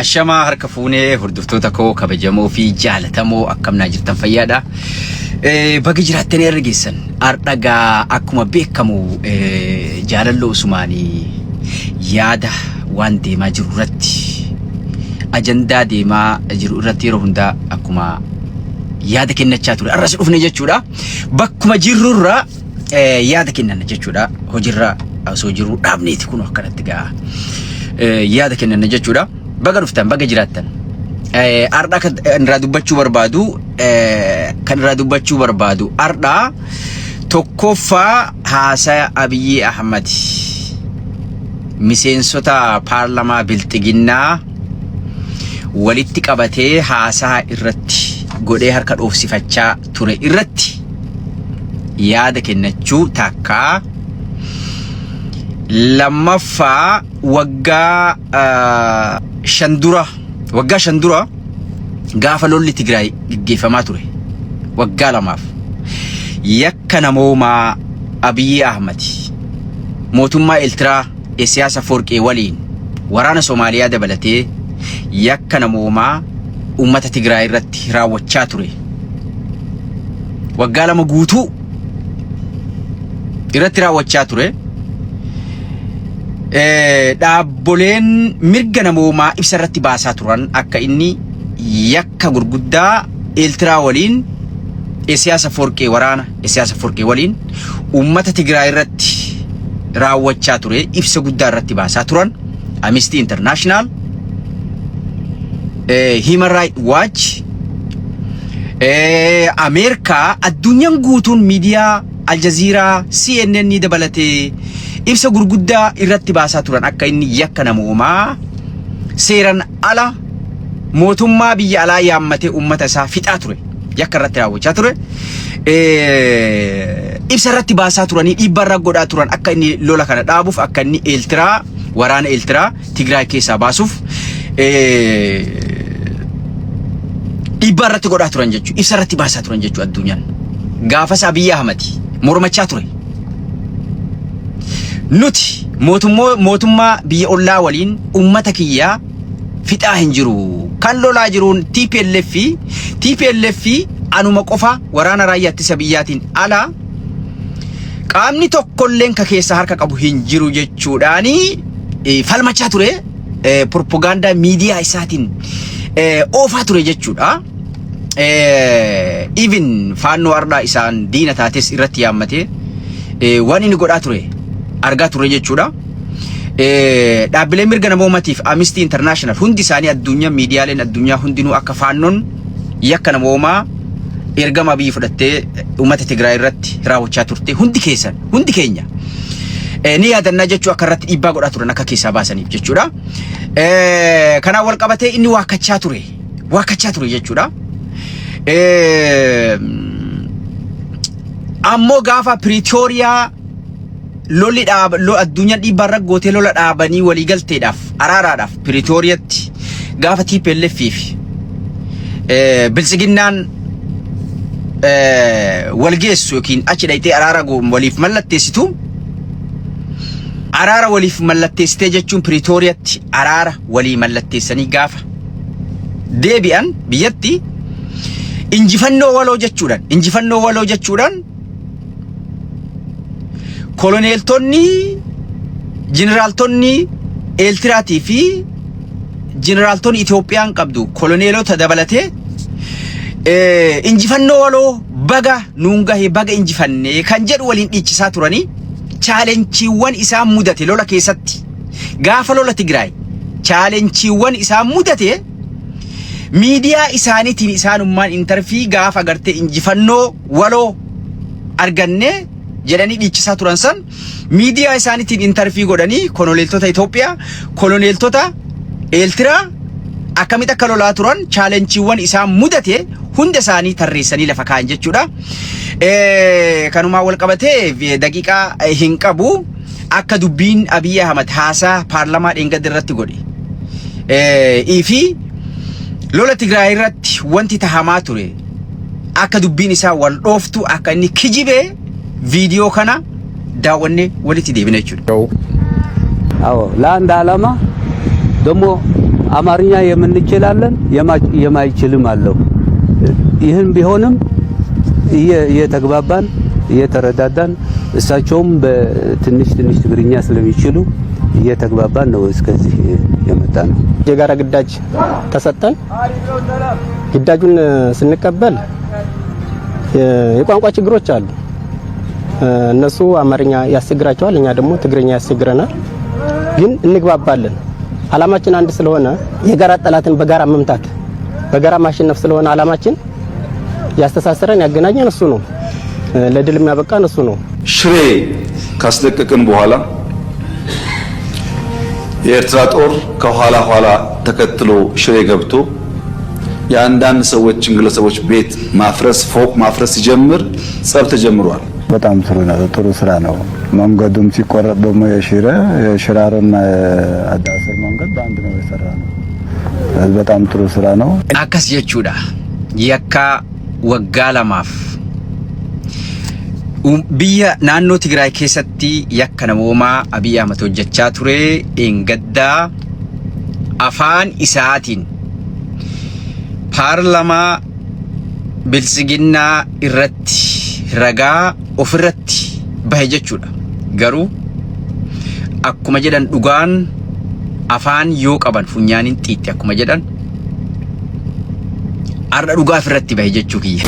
Ashamaa harka fuunee hordoftoota koo kabajamoo fi jaalatamoo akkam naa jirtan fayyaadha. Baga jiraattanii irra geessan. Har'a gaa akkuma beekamu jaalalloo Usumaanii yaada waan deemaa jiru irratti ajandaa deemaa jiru irratti yeroo hundaa akkuma yaada kennachaa ture. Har'as dhufne jechuudha. Bakkuma jirrurraa yaada kennanna jechuudha. Hojiirra osoo jiruu dhaabneeti kun akkanatti gaa yaada kennanna jechuudha. Baga dhuftan baga jiraattan. Har'a kan irraa dubbachuu barbaadu kan irraa dubbachuu barbaadu har'a tokkoffaa haasaya Abiyyi Ahmad miseensota paarlamaa bilxiginnaa walitti qabatee haasaa irratti godhee harka dhoofsifachaa ture irratti yaada kennachuu takka. Lammaffaa waggaa 5 dura waggaa 5 dura gaafa lolli Tigraay gaggeeffamaa ture waggaa 2f yakka namoomaa Abiyyi Ahmad mootummaa Eeltiraa Isiyaas Afoorqee waliin waraana Somaaliyaa dabalatee yakka namoomaa uummata Tigraay irratti raawwachaa ture waggaa 2 guutuu irratti raawwachaa ture. Dhaabboleen mirga namoomaa ibsa irratti baasaa turan akka inni yakka gurguddaa Eeltiraa waliin Isiyaas Afoorqee waraana Isiyaas Afoorqee waliin uummata Tigraay irratti raawwachaa ture ibsa guddaa irratti baasaa turan. Amnesty International, Human Rights Watch, Ameerikaa, addunyaan guutuun miidiyaa Aljaziiraa, CNN dabalatee ibsa gurguddaa irratti baasaa turan akka inni yakka namoomaa seeran ala mootummaa biyya alaa yaammatee uummata isaa fixaa ture yakka irratti raawwachaa ture. Ibsa irratti baasaa turanii dhiibbaa irra godhaa turan akka inni lola kana dhaabuuf, akka inni Eeltiraa waraana Eeltiraa Tigraay keessaa baasuuf dhiibbaa irratti godhaa turan jechuudha. Ibsa irratti baasaa turan jechuudha addunyaan. Gaafas Abiyyi Ahmad mormachaa ture. Nuti mootummaa biyya ollaa waliin uummata kiyyaa fixaa hin jiru. Kan lolaa jiruun TPLF fi TPLF anuma qofa waraana raayyaa ittisa biyyaatiin ala qaamni tokkolleen ka keessa harka qabu hin jiru jechuudhaani falmachaa ture. Propagaandaa miidiyaa isaatiin oofaa ture jechuudha. Even faannoo ardhaa isaan diina taates irratti yaammatee waan inni godhaa ture argaa ture jechuudha. Dhaabbileen mirga namoomaatiif Amnesty International hundi isaanii addunyaa miidiyaaleen addunyaa hundinuu akka faannoon yakka namoomaa ergama biyyi fudhattee uummata Tigraay irratti raawwachaa turte hundi keessan hundi keenya ni yaadannaa jechuu akka irratti dhiibbaa godhaa turan akka keessaa baasaniif jechuudha. Kanaan wal qabatee inni waakkachaa ture waakkachaa ture jechuudha. Ammoo gaafa Piriitooriyaa lolli dhaaba addunyaan dhiibbaa irra gootee lola dhaabanii waliigalteedhaaf araaraadhaaf Piriitooriyaatti gaafa TPLF fi biltsiginnaan wal geessu yookiin achi dhayxee araara waliif mallatteessitu araara waliif mallatteessitee jechuun Piriitooriyaatti araara walii mallatteessanii gaafa deebi'an biyyatti injifannoo waloo jechuudhaan koloneeltonni jeneraaltonni Eeltiraatii fi jeneraaltonni Itoophiyaan qabdu koloneelota dabalatee injifannoo waloo baga nuun gahe baga injifannee kan jedhu waliin dhiichisaa turanii challengeiiwwan isaan mudate lola keessatti gaafa lola Tigraay challengeiiwwan isaan mudate miidiyaa isaaniitiin isaanummaan interview gaafa gartee injifannoo waloo argannee jedhanii dhiichisaa turan san miidiyaa isaaniitiin interview godhanii koloneeltota Itoophiyaa, koloneeltota Eeltiraa akkamitti akka lolaa turan challengeiiwwan isaan mudate hunda isaanii tarreessanii lafa kaa'an jechuudha. Kanumaan wal qabatee daqiiqaa hin qabu akka dubbiin Abiyyi Ahmad haasaa paarlamaa dheengadda irratti godhe. Fi lola Tigraay irratti wanti tahamaa ture akka dubbiin isaa wal dhooftu akka inni kijibee viidiyoo kana daawwannee walitti deebina jechuudha. አዎ ለአንድ ዓላማ ደግሞ አማርኛ የምንችላለን የማይችልም አለው። ይህን ቢሆንም እየተግባባን እየተረዳዳን እሳቸውም በትንሽ ትንሽ ትግርኛ ስለሚችሉ እየተግባባን ነው እስከዚህ የመጣ ነው። የጋራ ግዳጅ ተሰጠን። ግዳጁን ስንቀበል የቋንቋ ችግሮች አሉ። እነሱ አማርኛ ያስቸግራቸዋል፣ እኛ ደግሞ ትግርኛ ያስቸግረናል። ግን እንግባባለን። አላማችን አንድ ስለሆነ የጋራ ጠላትን በጋራ መምታት፣ በጋራ ማሸነፍ ስለሆነ አላማችን ያስተሳሰረን ያገናኘን እሱ ነው። ለድል የሚያበቃን እሱ ነው። ሽሬ ካስለቀቅን በኋላ የኤርትራ ጦር ከኋላ ኋላ ተከትሎ ሽሬ ገብቶ የአንዳንድ ሰዎችን ግለሰቦች ቤት ማፍረስ ፎቅ ማፍረስ ሲጀምር ጸብ ተጀምሯል። በጣም ጥሩ ነው፣ ጥሩ ስራ ነው። መንገዱም ሲቆረጥ ደግሞ የሽረ የሽራሮና የአዳስር መንገድ በአንድ ነው የሰራ ነው። በጣም ጥሩ ስራ ነው። Akkas jechuudha. Yakka waggaa 2f biyya naannoo Tigraay keessatti yakka namoomaa Abiy Ahmad hojjechaa ture dheengaddaa afaan isaatiin paarlamaa biltsiginnaa irratti ragaa ofirratti bahe jechuudha. Garuu akkuma jedhan dhugaan afaan yoo qaban funyaaniin xiitti akkuma jedhan har'a dhugaa ofirratti bahe jechuu kiyya.